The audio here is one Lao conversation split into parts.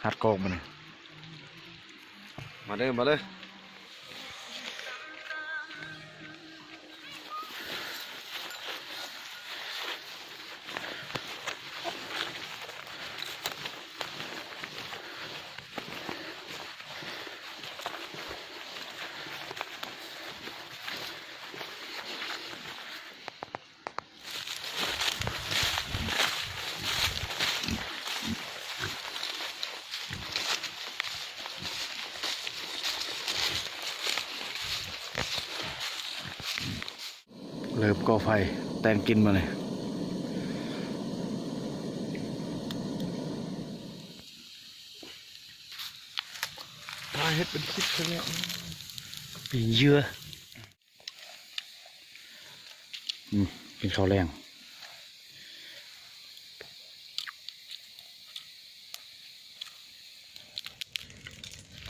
ຮັດກອງມານີ້ ມາເດີ ມາເດີ. ເລີ່ມກໍ່ໄຟ ແຕ່ງກິນມານີ້ ຖ້າເຮັດເປັນຄລິບເທື່ອນີ້ ປີ້ງເຫຍື່ອ. ອືມ ກິນເຂົ້າແລງ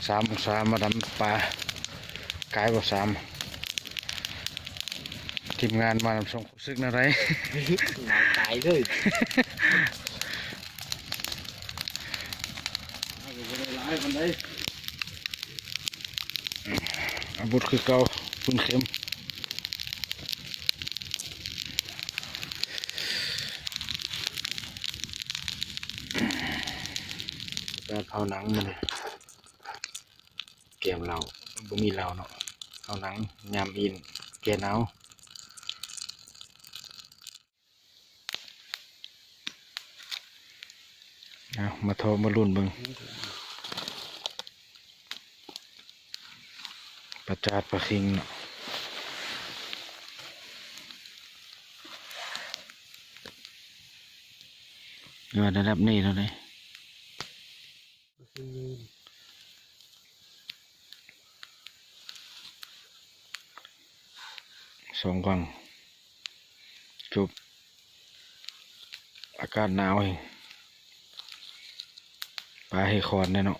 ສາມອົງສາ ມາດຳປາ ກາຍບໍ່ສາມ ທີມງານມານຳສົ່ງ. ຮູ້ສຶກແນວໃດ? ໜາວຕາຍເລີຍ ອາວຸດຄືເກົ່າ ປືນເຂັມ ການເຜົາໜັງມື້ນີ້ ແກ້ມເຫຼົ້າ ບໍ່ມີເຫຼົ້າເນາະ ເຜົາໜັງຍາມອີ່ມແກ້ໜາວ. ເອົາ ມາເທາະມາລຸ້ນເບິ່ງ ປາຈາດປາຄິງເນາະ ເອີ ລະດັບນີ້ແລ້ວເດ້. ສອງຝັ່ງ ຈົບ ອາກາດໜາວແຮງ ປາເຮຄອນແດ່ເນາະ.